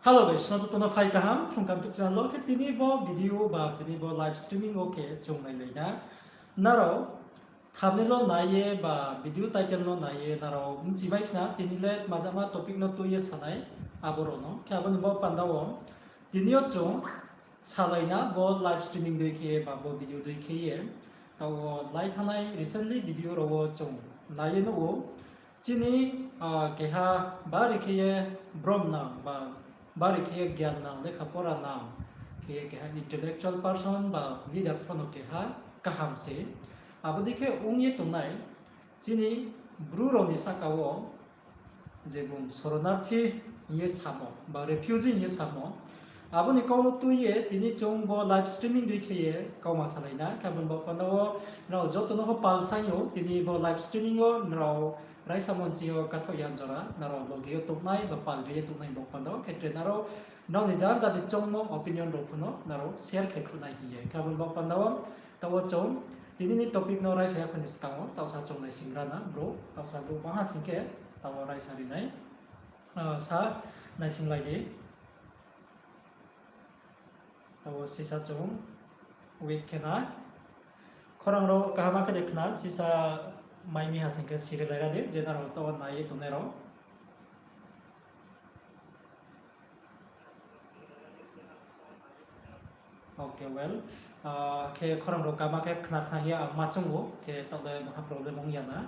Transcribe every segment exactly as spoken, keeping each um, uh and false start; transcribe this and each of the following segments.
Hello guys, no joto no phai kaham Phrung Kaham YouTube channel wo. Khe tini bo video ba tini bo live streaming wo khe chung nailai na. Nrao thumbnail no nai ye ba video title no nai ye nrao bchi mai khna tini le tma jama topic no tui ye sanai abo rao no. Khe abo ni bo panda wo tini yo chung salai na bo live streaming dei khe ye ba bo video dei khe ye. Taoh wo lai thanngnai recently video rao wo chung nai ye nuh ou. Chini keha bari khe ye brom nang ba bari khe ye gyan nang, lekha pora nang, khe ye keha intellectual person ba leader pho no keha kaham se. Abo dei khe ong ye tongnai chini Bru rao ni sahka wo je bung শরণার্থী hing ye samo ba refugee hing ye samo, abo ni kau no tui ye tini chung bo live streaming dei khe ye kauma salai na. Khe abo ni bo panda wo nrao joto no pho pal saing ou, tini bo live streaming wo nrao raisamo nching yo kathoh ya jora nrao loge yo tongnai ba pal ri ye tongnai bo panda wo. Khe tre nrao nrao ni janja ni choungmo opinion rao pho no nrao share khe khruh nai hing ye. Khe abo ni bo panda wo taoh wo chung tini ni topic no raisa ya pho ni skang wo taohsa chung naising ra na bro, taohsa bro bangha sing khe taoh wo raisa ri nai. Sa naisinglai di. Taoh wo sisa chung wait khe na. Khorang rao kaham khe de khna, sisa mai mi ha sing khe siri lai ra di, je nrao taoh wo nai ye tongnai rao. Okay, well, khe khorang rao kaham khe khna thanng ye ang ma choung ou, khe taoh le maha problem ong ya na.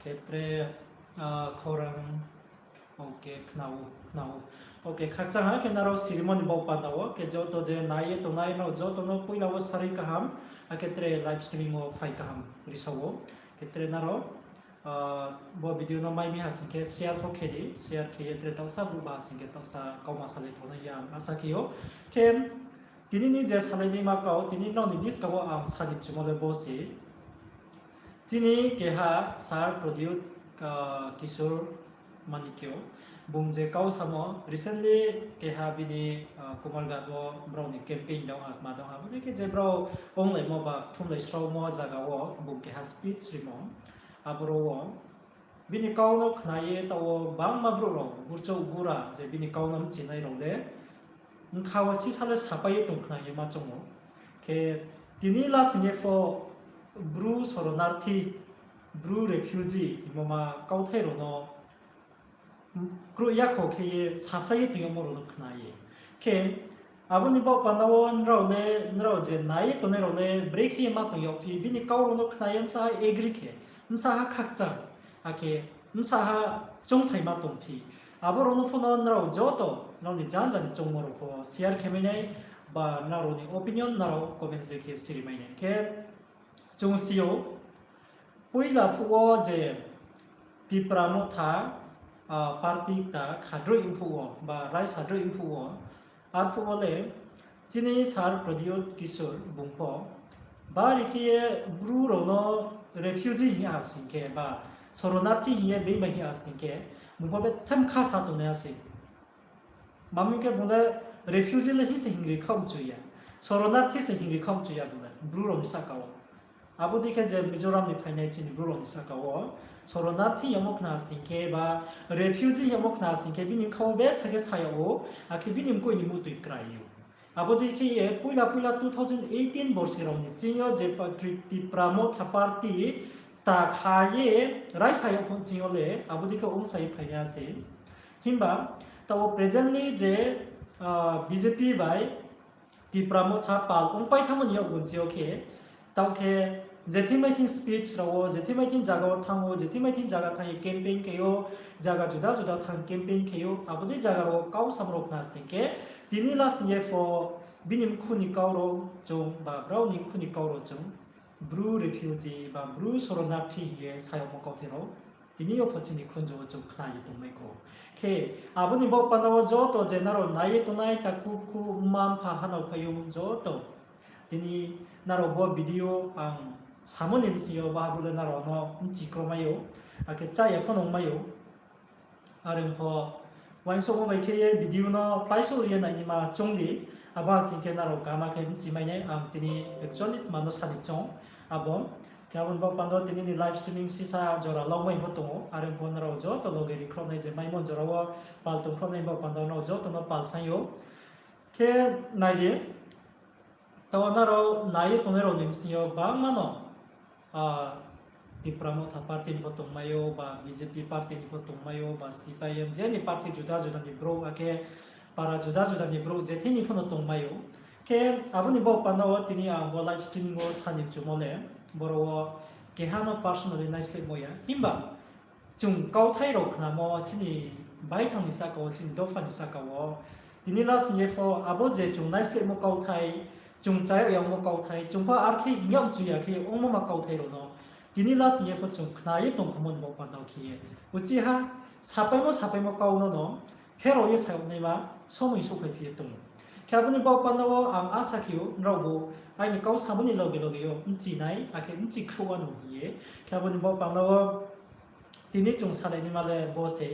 Khe tre khorang Okay, khna ou, khna ou. Okay, khakchang ha khe nrao sirimo ni bo panda wo khe joto je nai ye tongnai nrao joto no poila wo sarui kaham, akhe tre live streaming wo phai kaham risa ou. Khe tre nrao bo video no mai mi ha sing khe share pho khe di, share khe ye tre taohsa brouh ba ha sing khe taohsa kauma salai thongnai hing ye ang asa khe ou. Khe tini ni je salai naima kau, tini nrao ni buskang wo ang sa di mchumo le bo se. Chini keha Sir Pradyot Kishore Manikya, bung je kau samo, recently keha bini Kumarghat wo brao ni campaign dong ha, kma dong ha, bodei khe je brao onglaimo ba kthumlai sraomo zaga wo bung keha speech rimo. Aboro wo bini kau no khna ye taoh wo bangma brouh rao, burchouh bura je bini kau no mchinai rao le bkha wo sisa le sapai ye tong khna ye ma choung ou. Khe tini lasing ye pho Bru শরণার্থী, Bru refugee hingmo ma kauthai rao no kroih yakho khe ye saphlai ye tong yagmo rao no khna ye. Khe abo ni baoh panda wo nrao le, nrao je nai ye tongnai rao le brekhe ye ma tong yagphi, bini kau rao no khna ye bsa ha agree khe, bsa ha khakchang, akhe bsa ha choungthaima tongphi. Abo rao no pho no nrao joto nrao ni janja ni choungmo rao pho share khe mai nai, ba nrao ni opinion nrao comments dei khe siri mai nai. Khe chung si ou, poila phuh wo je Tipra Motha party kta khadroih mphuh wo ba raisa droih mphuh wo, arphuh wo le chini Sir Pradyot Kishore bung pho bari khe ye Bru rao no refugee hing ha sing khe ba শরণার্থী hing ye being bai hing ha sing khe, bung pho bethe bkha sa tongnai ha se. Mami khe bung le refugee le hing se hingri khaoh mchu ya, শরণার্থী se hingri khaoh mchu ya bung le Bru rao ni sahka wo. Abo dei khe je Mizoram ni phainai chini Bru rao ni sahka wo শরণার্থী yagmo khna sing khe ba refugee yagmo khna sing khe bini bkha wo betha khe sa yag ou, akhe bini mkoih ni muhtoi krai ou. Abo dei khe ye poila poila two thousand eighteen borsi rao ni ching yo je Tipra Motha party ta kha ye raisa yag phuh ching yo le abo dei khe ongsa ye phainai ha se. Himba taoh wo presently je BJP bai Tipra Motha pal ongpai thanngmo ni yakgu ching yo khe, taoh khe je thing mai thing speech rao wo, je thing mai thing zaga wo thanng ou, je thing mai thing zaga thanng ye campaign khe ou, zaga juda juda thanng campaign khe ou, abo dei zaga rao wo kau samo rao khna sing khe, tini lasing ye pho bini mkhu ni kau rao chung ba brao ni mkhu ni kau rao chung Bru refugee ba Bru শরণার্থী hing ye sa yagmo kauthai rao tini yo pho chini khunju wo chung khna ye tongmai kho. Khe abo ni baoh panda wo joto je nrao nai ye tongnai takhu khu mma mpha hanao phaiyong joto, tini nrao bo video ang samo ni bsing yo bahabo le nrao no bchi kromai ou, akhe chá ya pho nungmai ou. Are ong pho uaingsouhmo bai khe ye video no paisouh ye nainaima choung di, abo ha sing khe nrao kaham khe bchi mai nai ang tini actually tma no sa ni choung abo. Khe abo ni baoh panda wo tini ni live streaming sisa jora laumai pho tong ou, are pho nrao joto loge ri khrouhnai je maimo jora wo pal tong khrouhnai baoh panda wo nrao joto no pal saing ou. Khe nai di, taoh nrao nai ye tongnai rao ni bsing yo bangma no, Tipra Motha party ni pho tongmai ou, ba B J P party ni pho tongmai ou, ba C P I M, je ni party juda juda ni brouh, akhe para juda juda ni brouh, je thing ni pho no tongmai ou. Khe abo ni baoh panda wo tini ang bo live streaming wo sa ni mchumo le, boro wo keha no personally naislehmo ya. Himba chung kauthai rao khnamo chini baithang ni sahka wo, chini dopha ni sahka wo, tini last ni ye pho abo je chung naislehmo kauthai, chung chayag yagmo kauthai, chung pho ar khe hing yag mchu ya khe ongmo ma kauthai rao no, tini last ni ye pho chung khna ye tong khamo ni baoh panda wo khe ye, uchih ha, sapaimo sapaimo kau no no pherao ye sa yag naima somoi souhphai phi ye tong ou. Khe abo ni baoh panda wo ang asa khe ou, nraobu aini kau samo ni loge loge yo bchi nai, akhe bchi khrouh wanou hing ye. Khe abo ni baoh panda wo tini chung salai naima le bo se,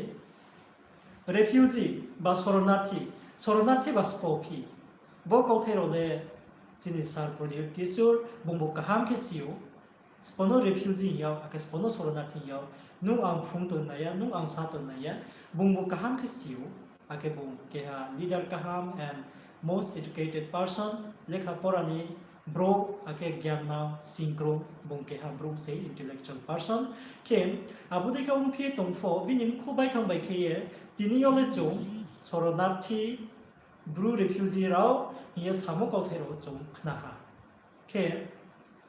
refugee ba soronarthi, soronarthi ba spophi, bo kauthai rao le chini Sir Pradip Kishore bungbu kaham khe si ou. Sbo no refugee hing yag, akhe sbo no soronarthi hing yag, nung ang phrung tong nai ya, nung ang sa tong nai ya, bungbu kaham khe si ou, akhe bung keha leader kaham and most educated person, lekha pora ni brouh, akhe gyan nang singkrung, bung keha brouh se intellectual person. Khe abo dei khe ongphi ye tong pho, bini mkhu baithang bai khe ye, tini yo le chung soronarthi, Bru refugee rao hing ye samo kauthai rao chung khna ha. Khe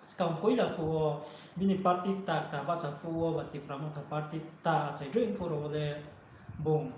skang poila phuh wo bini party kta kta bahcha phuh wo ba Tipra Motha party kta achai droi phuh rao wo le bung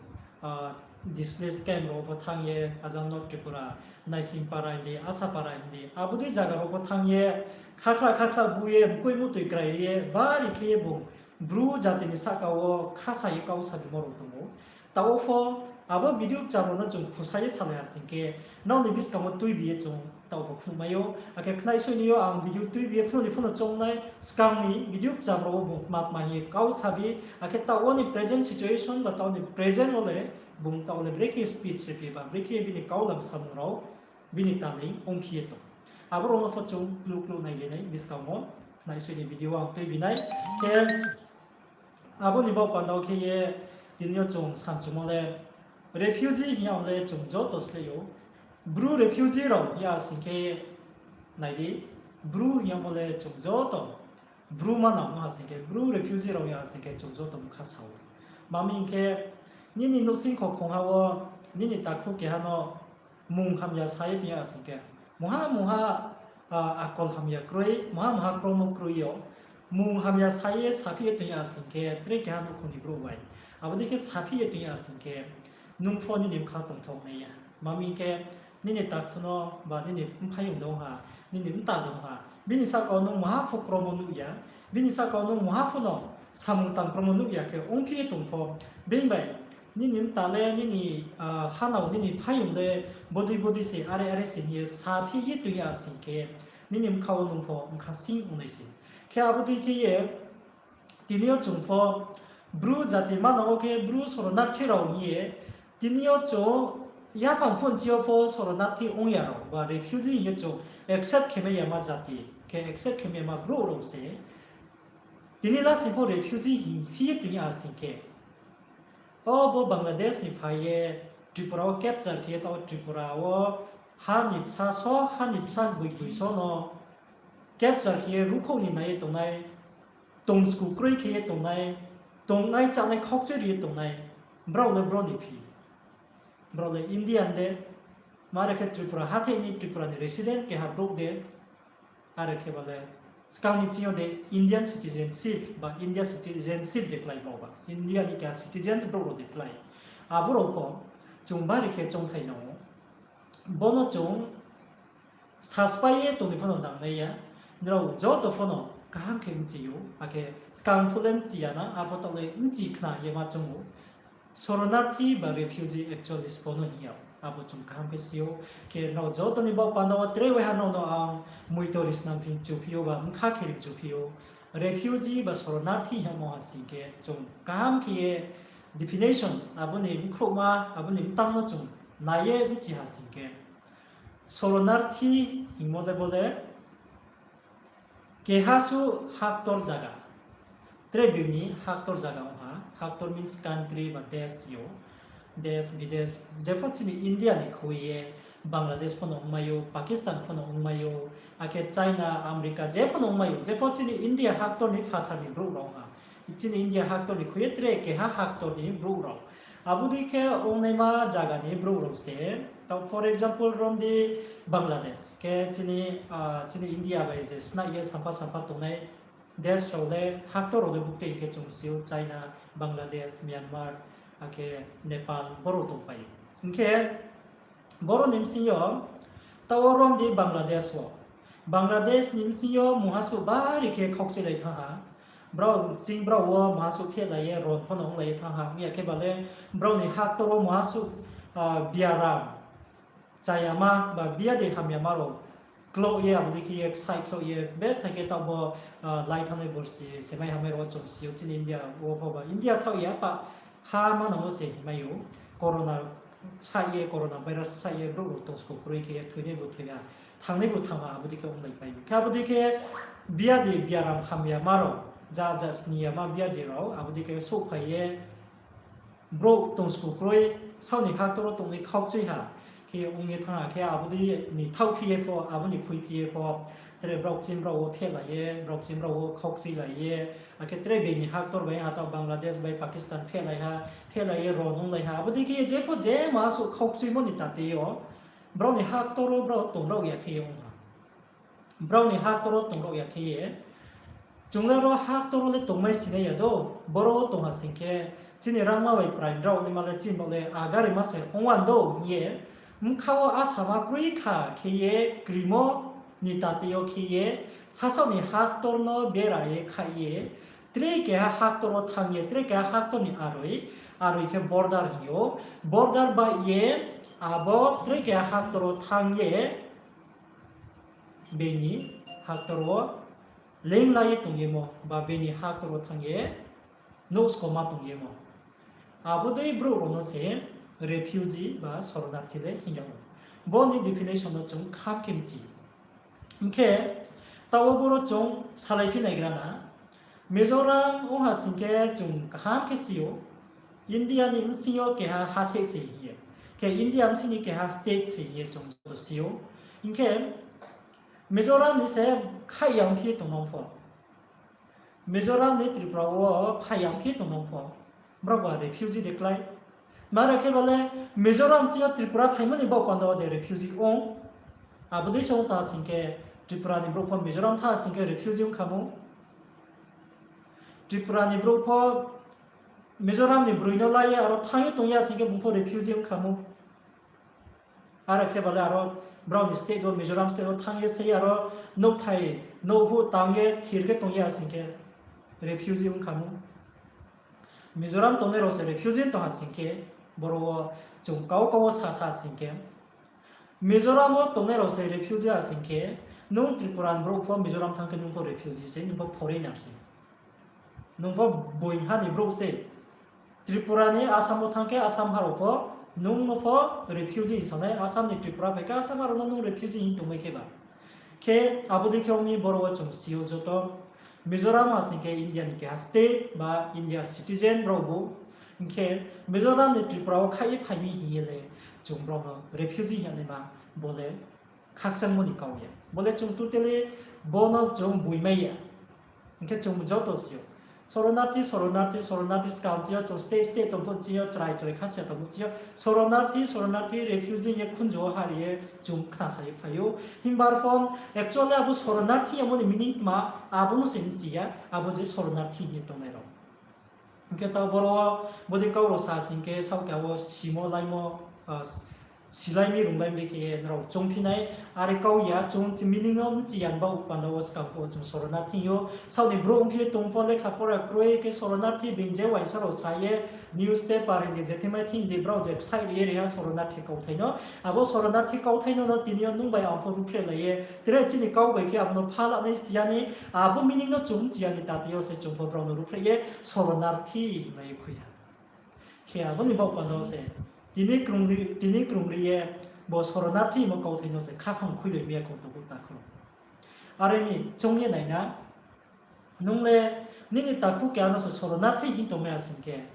displaced camp rao pho thanng ye, ajang North Tripura, Naisingpara hing di, Asapara hing di, abo dei zaga rao pho thanng ye, khakhla khakhla bu ye, mkoih mutoi krai ye, bari khe ye bung Bru jati ni sahka wo khasa ye kau sabimo rao tong ou. Taoh wo pho abo video kcham rao no chung khusa ye salai ha sing khe, nrao ni buskang wo tuibi ye chung taoh pho phnuhmai ou. Akhe khnai soi ni yo ang video tuibi ye phnuh ni pho no choung nai, skang ni video kcham rao wo bung tma tma hing ye kau sabi, akhe taoh wo ni present situation ba taoh ni present wo le bung taoh le brekhe speech se phi ba brekhe bini kau lam samung rao bini taleing ongphi ye tong. Abo rao no pho chung kluh kluh nai le nai buskang wo, khnai soi ni video wo ang tuibi nai. Khe abo ni baoh panda wo khe ye tini yo chung samchumo le, refugee hing yag le chung joto sleh ou. Bru refugee rao hing ya sing khe, nai di, Bru hing yagmo le chung joto, Bru manang ong ha sing khe, Bru refugee rao hing ya sing khe chung joto bkha sa ou. Tma hing khe, nini nouhsingkho khongha wo, nini takhu keha no mung hamya sa ye tong ya sing khe, mungha mungha akol hamya kroi, mungha mungha kromo kroi yo, mung hamya sa ye saphi ye tong ya sing khe, tre keha nouhkhong ni brouh bai abo dei khe saphi ye tong ya sing khe, nung pho nini bkha tongthok nai ya. Tma hing khe, nini takhu no ba nini mphaiyong dong ha, nini mta dong ha, bini sahka wo nung mungha pho kromo nuh ya, bini sahka wo nung mungha pho no samung tang kromo nuh ya khe ongphi ye tong pho, bini bai nini mta le, nini hanao, nini phaiyong le bodei bodei se, are are se hing ye saphi ye tong ya sing khe, nini bkha wo nung pho bkha sing ong nai se. Khe abo dei khe ye tini yo chung pho Bru jati manang wo khe Bru soronarthi rao hing ye, tini yo chung yaphang phunchi yo pho soronarthi ong ya rao ba refugee hing ye chung accept khe mai yama jati, khe accept khe mai yama brouh rao se. Tini lasing pho refugee hing phi ye tong ya sing khe, o bo Bangladesh ni phai ye Tripura wo capture khe ye, taoh Tripura wo ha ni bsa so, ha ni bsa boi boi so no capture khe ye ruhkhouh ni nai ye tongnai, tong sku kroi khe ye tongnai, tongnai chánai khaukchoi ri ye tongnai, brao le bro ni phi? Brao le Indian de, mare khe Tripura hathái ni Tripura ni resident keha brouh de, are khe ba le skang ni ching yo de Indian citizenship ba India citizenship de klái brao ba, India ni keha citizens brouh rao de klái. Abo rao pho chung bari khe choungthai nang ou. Bo no chung saspai ye tong ni pho no nangnai ya. Nrao joto pho no kaham khe bchi ou, akhe skang phuh le bchi ya na, arpho taoh le bchi khna ye ma choung ou. Soronarthi ba refugee actually sbo no hing ya, abo chung kaham khe si ou. Khe nrao joto ni baoh panda wo tre waiha nrao no ang moito ri snam phi mchu phi ou ba bkha khe ri mchu phi ou. Refugee ba soronarthi hingmo ha sing khe chung kaham khe ye definition, abo ni bkhrouhma, abo ni btang no chung nai ye bchi ha sing khe, soronarthi hingmo le bo le Keha suh haktor zaga. Tre bini haktor zaga ong ha. Haktor means country ba des yo. Des, bides, jepho chini India ni khui ye Bangladesh pho no ongmai ou, Pakistan pho no ongmai ou, akhe China, America jepho no ongmai ou, jepho chini India haktor ni phathar ni brouh rao ong ha. Chini India haktor ni khui ye tre keha haktor ni brouh rao. Abo dei khe ongnaima zaga ni brouh rao se, tao for example rom di Bangladesh, khe chini, ah, chini India bai je snai ye sampha sampha tongnai des rao le, haktor rao le bukte hing khe chung si ou, China, Bangladesh, Myanmar, akhe Nepal, boro tongpai ou. Hing khe boro ni bsing yo, tao rom di Bangladesh wo. Bangladesh ni bsing yo mungha suh bari khe khaukchuilai thanng ha. Brao ching brao wo mungha suh phehlai ye ron pho no onglai ye thanng ha. Ong ya khe ba le brao ni haktor wo mungha suh, ah, biaram chayama ba biade hamyama rao kloh ye, abo dei khe ye ksaih khloh ye, bethai khe taoh bo, ah, lai thanngnai borsi semai hamai rao chung si ou, chini India wo pho ba India thaoh ya pa ha manang wo se hingmai ou, corona saih ye, corona virus saih ye brouh rao tongsku kroi khe ye thoinai bo thoi ha, thanngnai bo thanng ha, abo dei khe onglaipai ou. Khe abo dei khe biade biaram hamyama rao, ja ja sni yama biade rao abo dei khe souhphai ye brouh tongsku kroi, saoh ni haktor wo tongnai khaukchui ha khe ong ye thanng ha. Khe abo dei ni thaoh phi ye pho, abo ni khui phi ye pho, tre brao ching brao wo phehlai ye, brao ching brao wo khaukchuilai ye, akhe tre bini haktor bai ha, tao Bangladesh bai Pakistan phehlai ha, phehlai ye ron onglai ha. Abo dei khe ye jepho je mungha suh khaukchuimo ni tate yo, brao ni haktor wo brao tong rao ya khe ye ong ha. Brao ni haktor wo tong rao ya khe ye, chung le ro haktor wo le tongmai sinai ya do, boro wo tong ha sing khe, chini rangma bai prai rao naima le chini baoh le agarima se ong wan do hing ye, bkha wo asama kroi kha khe ye krimo ni tate yo khe ye, sasaoh ni haktor no bera ye khaih ye, tre keha haktor wo thanng ye, tre keha haktor ni aroi, aroi khe border hing ou, border bai ye, abo tre keha haktor wo thanng ye, bini haktor wo lenglai ye tong yemo, ba bini haktor wo thanng ye nouhskoma tong yemo. Abo dei brouh rao no se refugee ba শরণার্থী le hing yag ou. Bo ni definition no chung kham khe mchi. Hing khe, taoh wo boro chung salai phi naigra na. Mizoram ong ha sing khe chung kaham khe si ou, India ni bsing yo keha hatheh se hing ye. Khe India bsing ni keha state se hing ye chung joto si ou. Hing khe, Mizoram ni se khaih ya ong phi tong nang pho, Mizoram ni Tripura wo phai ya ong phi tong nang pho, brao ba refugee de klái. Mara khe ba le Mizoram ching yo Tripura phaimo ni baoh panda wo de refugee ong. Abo dei se ong tha sing khe, Tripura ni brouh pho Mizoram thanng sing khe refugee ong kha mo. Tripura ni brouh pho Mizoram ni broi no lai ye aro thanng ye tong ya sing khe bung pho refugee ong kha mo. Aro khe ba le aro brao ni state wo, Mizoram state wo thanng ye se aro nouhthai, nouhhuh tang ye thir khe tong ya sing khe refugee ong kha mo. Mizoram tongnai rao se refugee tong ha sing khe, boro wo chung kau kau wo sa tha sing khe, Mizoram wo tongnai rao se refugee ha sing khe, nung Tripura ni brouh pho Mizoram thanng khe nung pho refugee se, nung pho foreigner se. Nung pho boingha ni brouh se. Tripura ni Assam wo thanng khe Assam ha rao pho, nung no pho refugee hing sanai, Assam ni Tripura phai khe Assam ha rao no nung refugee hing tongmai khe ba. Khe abo dei khe ong mi boro wo chung si ou joto, Mizoram ha sing khe India ni keha state ba India citizen brao bo. Hing khe Mizoram ni Tripura wo khaih ye phai mi hing ye le chung brao no refugee hing ya naima bo le khakchangmo ni kau ya. Bo le chung totally bo no chung boimai ya. Hing khe chung joto si ou, শরণার্থী, শরণার্থী, শরণার্থী skang ching yo chung state state tong phuh ching yo, chrai chrai khasia tong phuh ching yo শরণার্থী, শরণার্থী, refugee hing ye khunju wo hari ye chung khnasa ye phai ou. Himba arpho actually abo শরণার্থী amo ni meaning tma, abo no se mchi ya, abo je শরণার্থী hing ye tongnai rao. Hing khe taoh boro wo bodei kau rao sa sing khe saohka wo simo laimo, ah, silai mi runglai mi khe ye nrao choungphi nai, are kau ya chung meaning no mchi ya ni baoh panda wo skang phuh wo chung শরণার্থী hing ou. Saoh ni brouh ongphi ye tong pho lekha pora kroi khe শরণার্থী being je uaingsa rao sa ye newspaper hing di je thingmai thing di brao je ksaih ri ye ri ha শরণার্থী kauthai no. Abo শরণার্থী kauthai no no tini yo nung bai ang pho ruhphrehlai ye, tre chini kau bai khe abo no phalanai si ya ni, abo meaning no chung mchi ya ni tate yo se chung pho brao no ruhphreh ye শরণার্থী hinglai ye khui ha. Khe abo ni baoh panda wo se tini krungri, tini krungri ye bo শরণার্থী hingmo kauthai no se khaphang khuilai mi ya kho tongphuh takhu rao. Are mi choung ye nai na, nung le nini takhu keha no se soronarthi hing tongmai ya sing khe,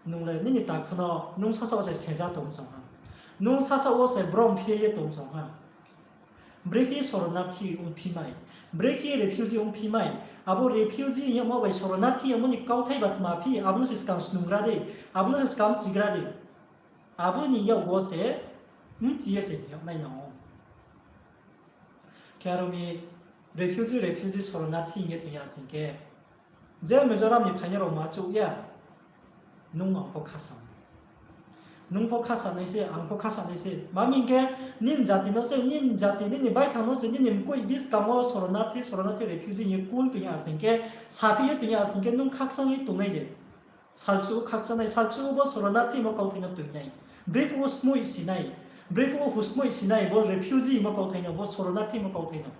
nung le nini takhu no nung sasaoh wo se seja tong song ha. Nung sasaoh wo se brom phi ye tong song ha. Brekhe soronarthi ongphi mai, brekhe refugee ongphi mai, abo refugee hing yagmo bai soronarthi yagmo ni kauthai ba tma phi, abo no se skang snungra di, abo no se skang chigra di. Abo ni yakgu wo se bchi ye se hing yag nai nang ou. Khe aro mi refugee, refugee soronarthi hing ye tong ya sing khe, je Mizoram ni phainai rao ma chouh ya, nung ang pho khasa. Nung pho khasa nai se, ang pho khasa nai se. Ma mi hing khe, nini jati no se, nini jati, nini baithang no se, nini mkoih buskang wo soronarthi, soronarthi refugee hing ye kul tong ya sing khe, saphi ye tong ya sing khe, nung khakchang ye tongnai de. Salchu wo khakchang nai, salchu wo bo soronarthi hingmo kauthai no tong nai. Brekhe wo smoih si nai, brekhe wo husmoih si nai, bo refugee hingmo kauthai no, bo soronarthi hingmo kauthai no.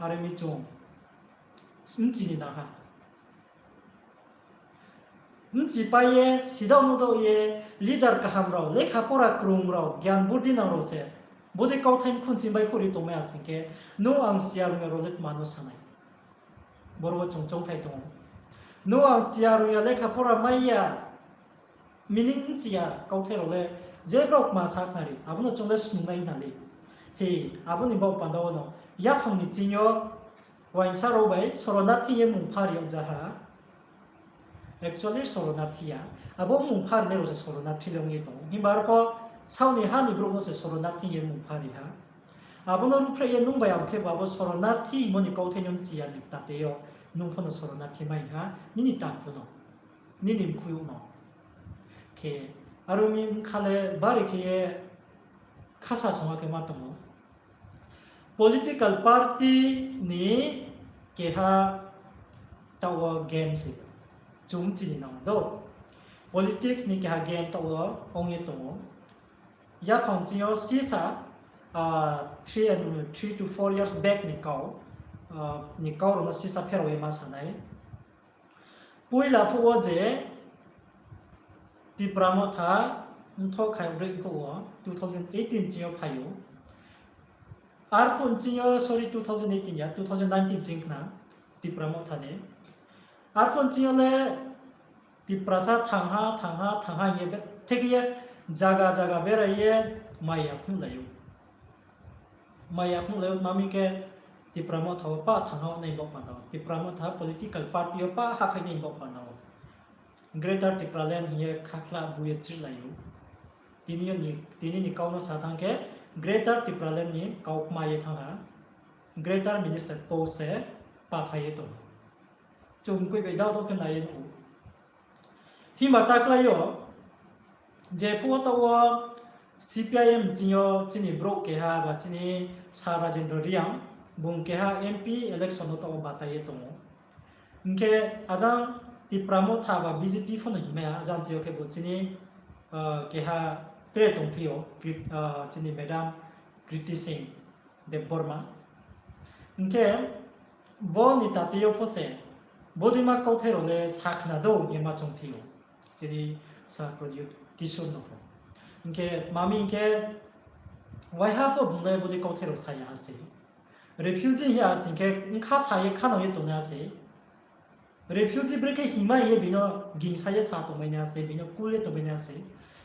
Are mi chung bchi ni nang ha. Bchipai ye, sidao mudao ye, leader kaham rao, lekha pora krung rao, gyan burdi nang rao se bodei kauthai mkhun ching bai khuri tongmai ya sing khe, nung ang siya rung ya rao le tma no sa nai. Boro wo chung choungthai tong ou. Nung ang siya rung ya, lekha pora mai ya, meaning bchi ya kauthai rao le je brao kma sakhnari, abo no chung le snungnai hna le. Hi, abo ni baoh panda wo no yaphang ni ching yo uaingsa rao bai soronarthi ye mung phari yag ja ha. Actually soronarthi ya, abo mung pharinai rao se soronarthi le ong ye tong ou. Himba arpho saoh ni ha ni brouh no se soronarthi ye mung phari ha. Abo no ruhphreh ye nung bai ang khe bo abo soronarthi hingmo ni kauthai no bchi ya ni ktate yo, nung pho no soronarthi mai ha, nini takhu no, nini mkhui no. Khe aro mi bkha le bari khe ye khasa songha khe ma tong ou. Political party ni keha taoh wo game se chung bchi ni nang do. Politics ni keha game taoh wo ong ye tong ou. Yaphang ching yo sisa, three to four years back ni kau, ni kau rao no sisa pherao ye ma sa nai. Poila phuh wo je Tipra Motha mthoh khai broi phuh wo two thousand eighteen ching yo phai ou. Arphuh ching yo, sorry, two thousand eighteen ya, two thousand nineteen ching khna Tipra Motha ni. Arphuh ching yo le Tiprasa thangha, thangha, thangha hing ye bethek ye zaga zaga berai ye mai ya phnuhlai ou. Mai ya phnuhlai ou, ma mi khe Tipra Motha wo pah thangha nai baoh panda wo, Tipra Motha political party yo pah hahphai nai baoh panda wo. Greater Tipraland hing ye khakhla bu ye chrihlai ou. Tini ni kau no sa thanng khe, Greater Tipraland ni kau kma ye thanng ha. Greater Minister post se paphai ye tong ha. Chung mkoih bai dao dao khe nai ye nuh ou. Himba taklái yo, jephuh wo taoh wo C P I M ching yo chini brouh keha ba chini Sir Rajendra Reang, bung keha M P election no taoh wo batai ye tong ou. Hing khe ajang Tipra Motha ba B J P pho no hingmai ha, ajang ching yo khe bo chini keha tre tongphi ou, chini madam Kriti Singh Debbarma. Hing khe bo ni tate yo pho se bodeima kauthai rao le sakhna dou hing ye ma choungphi ou, chini Sir Pradyot Kishore no pho. Hing khe ma mi hing khe, waiha pho bung le bodei kauthai rao sa ya ha se. Refugee hing ya sing khe bkha sa ye khanao ye tongnai ha se. Refugee brekhe hingmai hing ye bini gingsa ye sa tongmai nai ha se, bini kul ye tongmai nai ha se.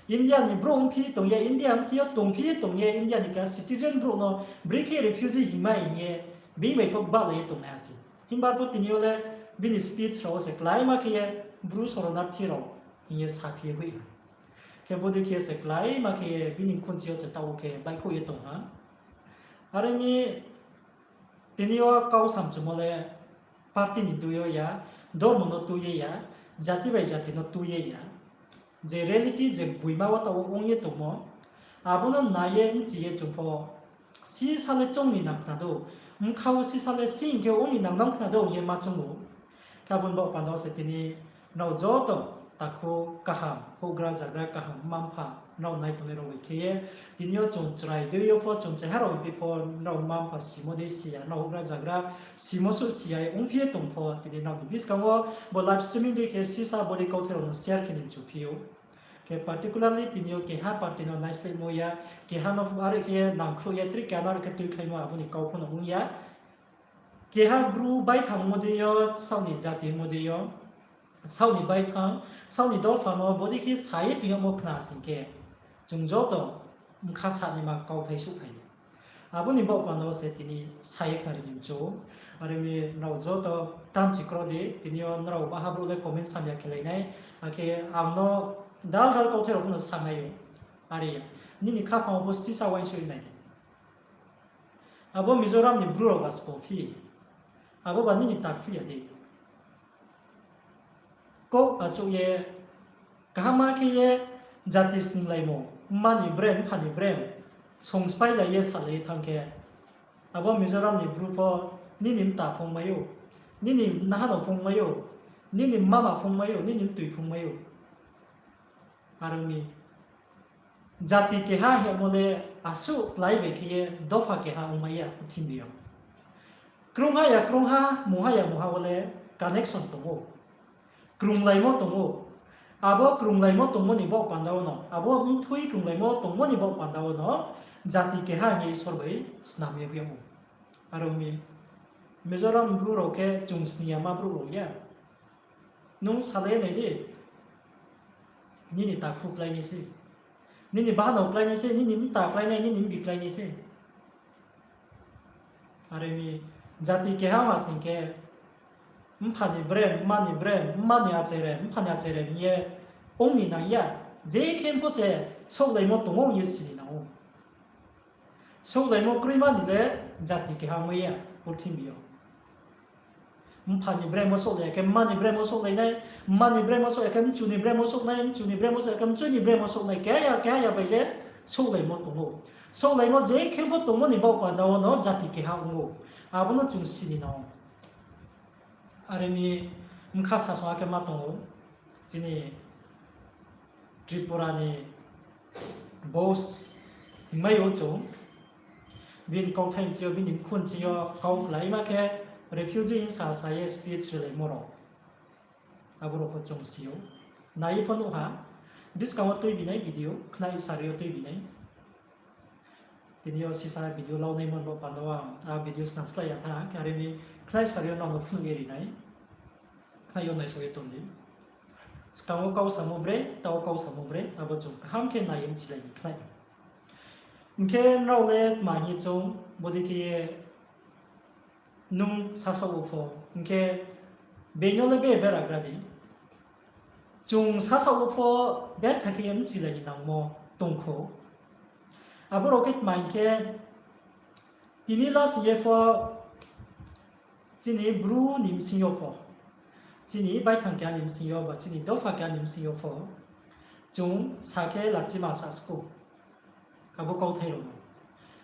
India ni brouh ongphi tong ye, India bsing yo tongphi ye tong ye, India ni keha citizen brouh no brekhe refugee hingmai hing ye bini bai pho bahlai ye tongnai ha se. Himba arpho tini yo le bini speech rao wo se kláima khe ye Bru soronarthi rao hing ye saphi ye hoih ha. Khe bodei khe ye se kláima khe ye bini khunchi yo se taoh wo khe baihkhouh ye tong ha. Are mi tini yo kau samchumo le party ni tui yo ya, dormo no tui ye ya, jati bai jati no tui ye ya. Je reality je gboima wo taoh wo ong ye tongmo, abo no nai ye bchi ye chung pho sisa le choung ni nang khna dou, bkha wo sisa le sing khe ong ni nang nang khna dou hing ye ma choung ou. Khe abo ni baoh panda wo se tini nrao joto takhu kaham, houhgra zagra kaham, mma mpha, nrao nai tongnai rao bai khe ye, tini yo chung chrai dei yo pho, chung chaiha rao bai pho, nrao mma mpha simo dei si ya, nrao houhgra zagra simo suh si ya ye ongphi ye tong pho, tini nrao ni buskang wo bo live streaming dei khe sisa bodei kauthai rao no share khe ni mchuphi ou. Khe particularly tini yo keha party no naislehmo ya, keha no are khe nangkhruh ye tre keha no are khe tuikhlaimo abo ni kau pho no ong ya. Keha Bru baithang ongmo dei yo, saoh ni jati ongmo dei yo, saoh ni baithang, saoh ni dopha no bodei khe sa ye tong yagmo khna sing khe, chung joto bkha sanaima kauthai souhphai ou. Abo ni baoh panda wo se tini sa ye khnari ni mchu. Are mi nrao joto tamchi kro di, tini yo nrao baha brouh le comment samya khelai nai, akhe ang no dal dal kauthai rao pho no samai ou. Are ya, nini khaphang wo bo sisa uaingsouh nai di. Abo Mizoram ni Bru rao ba sbo phi, abo ba nini takhu ya di. Kau achouh ye, kaham khe ye, jati sninglaimo, mma ni brem, mpha ni brem, song sphái lai ye salai ye thanng khe, abo Mizoram ni Bru pho nini mta phungmai ou, nini nahano phungmai ou, nini mama phungmai ou, nini mtoi phungmai ou. Are ong mi, jati keha hingmo le asuh klái bai khe ye dopha keha ongmai ya purthimbi yo. Krungha ya krungha, mungha ya mungha wo le connection tong ou. Krunglaimo tong ou. Abo krunglaimo tongmo ni baoh panda wo no, abo mthui krunglaimo tongmo ni baoh panda wo no, jati keha hing ye Isor bai snam ye hoih yag ou. Are ong mi, Mizoram Bru rao khe chung sning yama brouh rao ya. Nung salai nai di, nini takhu klái nai se, nini bahanao klái nai se, nini mta klái nai, nini mbi klái nai se. Are mi, jati keha ma sing khe, mpha ni brem, mma ni brem, mma ni achaire, mpha ni achaire hing ye ong ni nang ya, je khe pho se souhlaimo tong ou hing ye si ni nang ou. Souhlaimo kroima ni le jati keha ongmai ya purthimbi yo. Mpha ni brem wo souhlai ya khe mma ni brem wo souhlai nai, mma ni brem wo souhlai ya khe mchu ni brem wo souh nai, mchu ni brem wo souh ya khe mchu ni brem wo souh nai, keha ya keha ya bai le souhlaimo tong ou. Souhlaimo je khe pho tongmo ni baoh panda wo no jati keha ong ou. Abo no chung si ni nang ou. Are mi bkha sasong khe ma tong ou, chini Tripura ni boss hingmai ou chung, bini kauthai nching yo, bini mkhu nching yo kau khlaima khe refugee hing sa sa ye speech rilaimo rao. Abo rao pho chung si ou. Nai ye pho nuh ha, buskang wo tuibi nai video, khnai sari yo tuibi nai. Tini yo sisa video launaimo ni baoh panda wo ang a video snam slái ya tha, khe are mi khnai sari yo nrao no phnuh ye ri nai. Khnai yo naisao ye tong di. Skang wo kau samo bre, taoh wo kau samo bre, abo chung kaham khe nai ye mchilai ni khnai. Hing khe nrao le tma hing ye chung, bodei khe ye nung sasaoh wo pho, hing khe being yo le be beragra di. Chung sasaoh wo pho betha khe ye mchilai ni nangmo tong kho. Abo rao khe tma hing khe, tini lasing ye pho chini Bru ni bsing yo pho, chini baithang keha ni bsing yo ba chini dopha keha ni bsing yo pho, chung sa khe lachima sa skou. Abo kauthai rao no.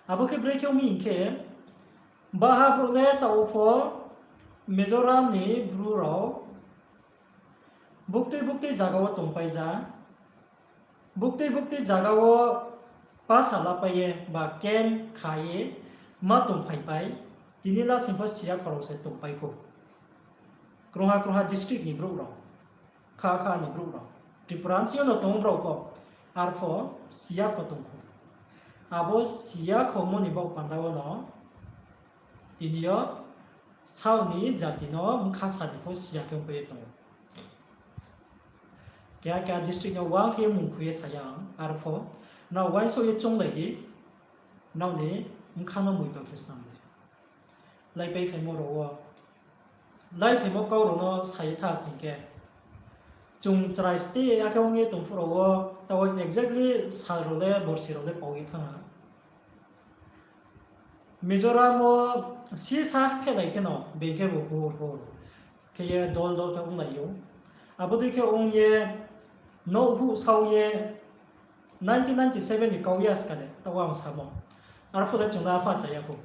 Abo khe bre khe ong mi hing khe, baha brouh le taoh wo pho Mizoram ni Bru rao buktui buktui zaga wo tongpai ja, buktui buktui zaga wo pasa lapai ye ba camp kha ye ma tongphaipai, tini lasing pho siyakho rao se tongpai kho. Krungha krungha district ni brouh rao, kha kha ni brouh rao, Tripura bsing yo no tong brao pho, arpho siyakho tong kho. Abo siyakho mo ni baoh panda wo no tini yo saoh ni jati no bkha sa ni pho siya khe ongpai ye tong ou. Keha keha district no uang khe ye mungkhu ye sa ya ang, arpho nrao uaingsouh ye chounglai di, nrao ni bkha no moito khe snam di. Laipaiphaimo rao wo, laiphaimo kau rao no sa ye tha sing khe, chung chrai ste akhe ong ye tong phuh rao wo, taoh exactly sal rao le borsi rao le pao ye thanng ha. Mizoram wo sisa phehlai kheno being khebu hur hur khe ye dol dol khe onglai ou. Abo dei khe ong ye nouhbuh sao ye nineteen ninety seven ni kau ya ska de, taoh ang samo. Arphuh le chung le apha achai ya khou.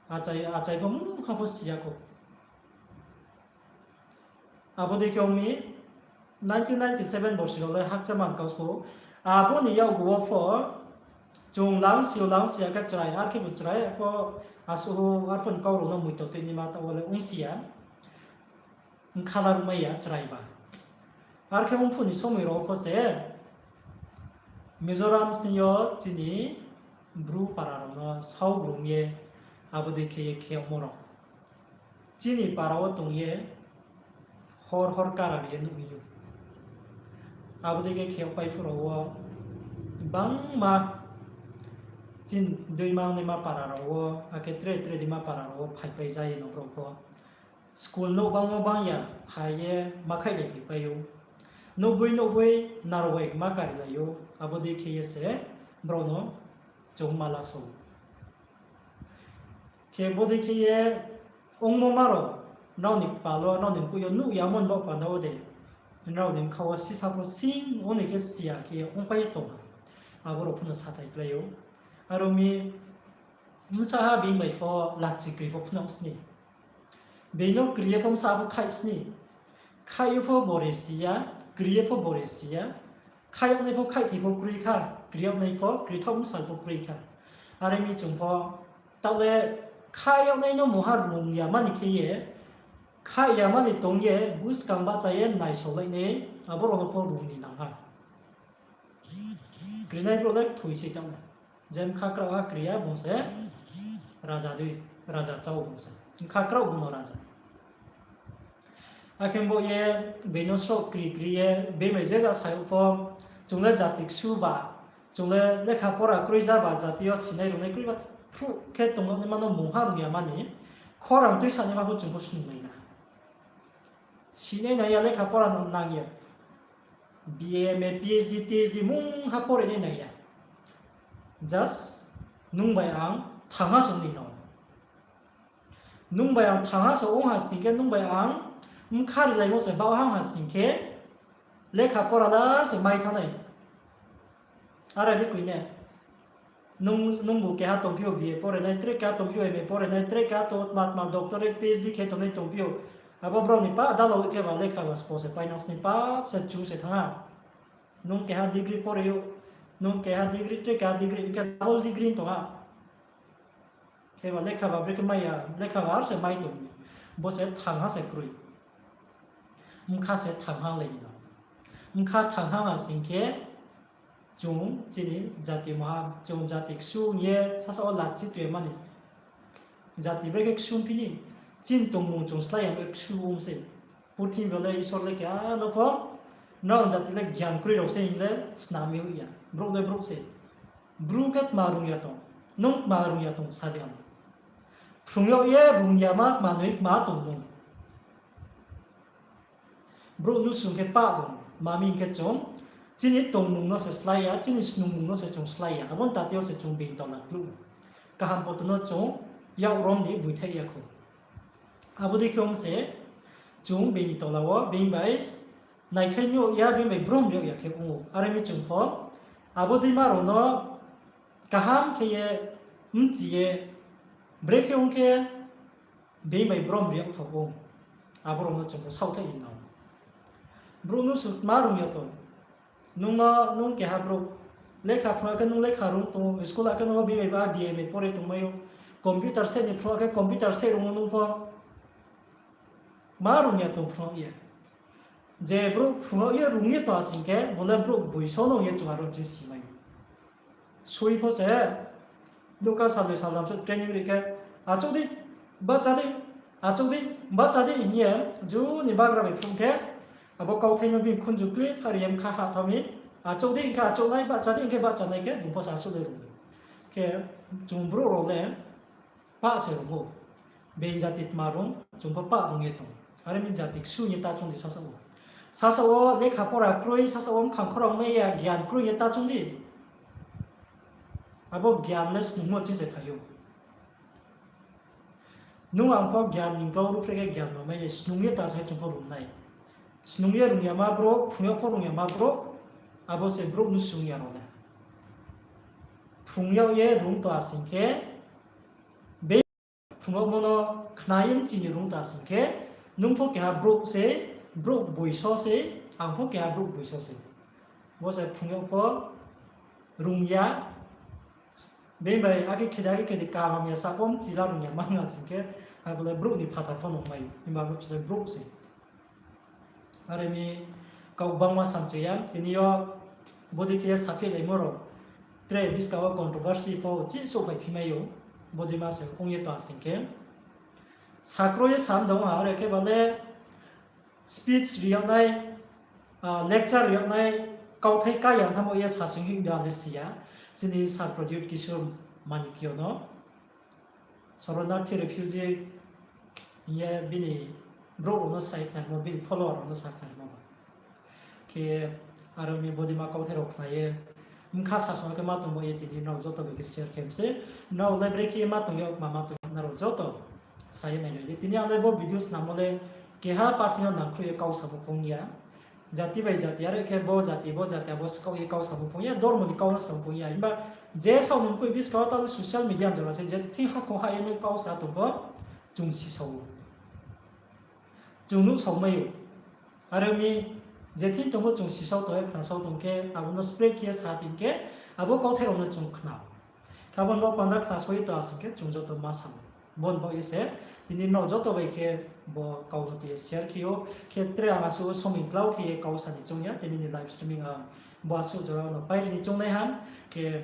Achai, achai pho mungha pho si ya khou. Abo dei khe ong mi, nineteen ninety seven borsi rao le hakcha man kau skou. Abo ni yakgu wo pho chung lamsi yo lamsi ya khe chrai, arkhebu chrai, arpho asuh arpho ni kau rao no moito tuinaima taoh wo le ongsi ya. Bkha laruhmai ya chrai ba. Ar khe ongphuh ni somoi rao pho se Mizoram sing yo chini Bru para rao no saoh grung ye abo dei khe ye khe yagmo rao chini para wo tong ye hor hor kara ri ye nuh ou. Abo dei khe khe yagpai phuh rao wo bangma chini Deima Naima para rao wo, akhe tre tre Deima para rao wo phaipai ja ye no brao pho. School nouh bangmo bang ya, phai ye ma khaihlai phaipai ou. Nouhboi nouhboi narwai ma karilai ou, abo dei khe ye se brao no chung ma la sa ou. Khe bo dei khe ye ongmo ma rao, nrao ni kpal wo, nrao ni mkoih yo nuh yamo ni baoh panda wo de, nrao ni bkha wo sisa pho sing ong ni khe si ya khe ye ongpai ye tong ha. Abo rao pho no sathai klái ou. Aro mi bsa ha being bai pho lachi kri pho phnuh sni. Being no kri ye pho bsa pho khaih sni. Khaih yo pho bore si ya, kri ye pho bore si ya. Khaih yagnai pho khaihthai pho kroi kha, kri yagnai pho, krithaoh bsal pho kroi kha. Are mi chung pho, taoh le khaih yagnai no mungha rung yama ni khe ye, khaih yama ni tong ye, buskang bahcha ye naisaolai nai, abo rao no pho rung ni nang ha. Krinai brouh le thoi sei taoh le. Je bkha kraoh ha kri ya bung se raja dei, raja chá ou bung se. Bkha kraoh bung no raja. Akhe bo ye being no sroh kri kri ye, being bai je ja sa ou pho, chung le jati ksu ba, chung le lekha pora kroi ja ba, jati yo sinai rungnai kroi ba, phruh khe tongnaima no mungha rung yama ni, khorang tuisanaima pho chung pho snungnai na. Sinai nang ya, lekha pora no nang ya. B A, M A, P H D, T H D mungha pore nai nang ya. Just nung bai ang thangha se ong ni no. Nung bai ang thangha se ong ha sing khe, nung bai ang bkha rilaimo se baoh hang ha sing khe, lekha pora lar se mai thanng nai. Are di koi ne. Nung, nungbu keha tongphi ou B A pore nai, tre keha tongphi ou M A pore nai, tre keha to tma tma doctorate, P H D khe tongnai tongphi ou. Abo brao ni pa dalo khe ba lekha ba spo se painang sni pap se chu se thanng ha. Nung keha degree pore ou, nung keha degree, tre keha degree, hing khe double degree tong ha. Khe ba lekha ba brekhe mai ya, lekha ba ar se mai tong ni. Bo se thangha se kroi. Bkha se thangha lai ni no. Bkha thangha ha sing khe, chung chini jati maha, chung jati ksu hing ye sasa wo lachi tuimani. Jati brekhe ksu phi ni, chini tongmung chung slái ya khe ksu ong se. Purthimbi yo le Isor le keha no pho, nrao jati le gyan kroi rao se hing le snam ye hoih ya. Brouh le brouh se. Bru khe tma rung ya tong, nung tma rung ya tong sa di ang. Phrung yag ye rung yama tma noi tma tong nung. Brouh nusung khe pah rung, ma mi hing khe chung, chini tongmung no se slái ya, chini snungmung no se chung slái ya, abo ni tate yo se chung being tola kluh. Kaham poto no chung yak rom ni buithaih ya khou. Abo dei khe ong se, chung being ni tola wo, being bai naikhlai ni yag ya, being bai brom yag ya khe ong ou. Are mi chung pho, abo deima rao no kaham khe ye, bchi ye, brekhe ong khe, being bai brom ri yag thao ou. Abo rao no chung pho saohthaih ni nang. Brouh nusung tma rung ya tong. Nung no, nung keha brouh. Lekha phrung khe nung lekha rung tong ou, school a khe nung o being bai ba B A M A pore tongmai ou. Computer set ni phrung khe computer set rung ou nung pho. Tma rung ya tong phrung ye. Je brouh phrung ye rung ye tong asing khe, bo le brouh boiso no ye chung aro je simai. Soi pho se, nouhkha salnoi saltham se training ri khe, achouh di, bahcha di, achouh di, bahcha di hing ye, ju ni bagra bai phrung khe, abo kauthai no bini khunju kli phari ye bkha ha thanng mi, achouh di hing khe achouh nai, bahcha di hing khe bahcha nai khe, bung pho se asuh le rung. Khe, chung brouh rao le, pah se rung ou. Being jati tma rung, chung pho pah rung ye tong. Are mi jati ksu hing ye ta choung di sasa wo. Sasa wo lekha pora kroi, sasa wo bkhang khorang mai ya, gyan kroi hing ye ta choung di. Abo gyan le snungmo ching se phai ou. Nung ang pho gyan ni kau ruhphreh khe gyan no mai ye, snung ye ta se chung pho rung nai. Snung ye rung yama brouh, phrung yag pho rung yama brouh, abo se brouh nusung ya rao le. Phrung yag ye rung tong asing khe, be phrung yagmo no khna ye bchi ni rung tong asing khe, nung pho keha brouh se, brouh boiso se, ang pho keha brouh boiso se. Bo se phrung yag pho rung ya, being bai akhe khe di, akhe khe di, kaham ya sa pho bchi la rung ya ma hing asing khe, abo le brouh ni phathar pho nung mai, himba abo chung le brouh se. Are mi kau bangma samchu ya, tini yo bodei khe ye saphihlaimo rao, tre buskang wo controversy pho uchih souhphai phi mai ou, bodei ma se ong ye tong sing khe. Sakro ye sam dong ha, are khe ba le speech ri yag nai, lecture ri yag nai, kauthai ká ya thanngmo ye sasing hing da le si ya, chini Sir Pradyut Kishore Manikya no. Sharanarthi refugee hing ye bini brouh rao no sa ye khnarimo, bini follower rao no sa khnarimo ba. Khe aro mi bodei ma kauthai rao khna ye, bkha sasong khe ma tongmo ye tini nrao joto bai khe share khe mi se, nrao le brekhe ye ma tong yag, ma ma tong yag, nrao joto sa ye nainai di. Tini ang le bo video snammo le keha party no nangkhruh ye kau samo phung ya. Jati bai jati, are khe bo jati, bo jati, abo skaoh ye kau samo phung ya, dormo ni kau no samo phung ya. Himba je saoh nung koi buskang wo ta social media jora se, je thing hakhong ha ye nung kau sa tong pho, chung sisao ou. Chung nuhsao mai ou. Are mi je thing tong pho chung sisao tong ye khnasao tong khe, abo no spread khe ye sa tong khe, abo kauthai rao no chung khna ou. Khe abo no panda khna soi to asing khe chung joto ma sa ou. Bo ni baoh ye se, tini nrao joto bai khe bo kau no tei ye share khe ou. Khe tre ang asuh wo somoi klau khe ye kau sa ni choung ya, tini ni live streaming ang bo asuh jora no pairi ni choungnai ha. Khe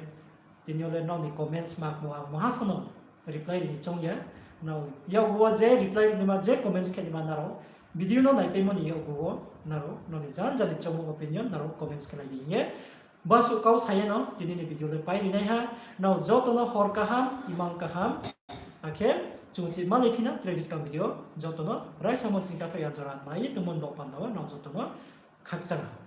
tini yo le nrao ni comments ma kmo ang maha pho no reply ri ni choung ya. Nrao yakgu wo je reply ri naima, je comments khe naima nrao video no naipaimo ni yakgu wo nrao, nrao ni janja ni choungmo opinion nrao comments khe lai di hing ye. Bo asuh kau sa ye no tini ni video le pairi nai ha. Nrao joto no hor kaham, imang kaham. Akhe chung chih malai phi na tre buskang video, joto no raisamo chingkathoh ya jora nai ye tongmo ni baoh panda wo nrao joto no khakchang ha.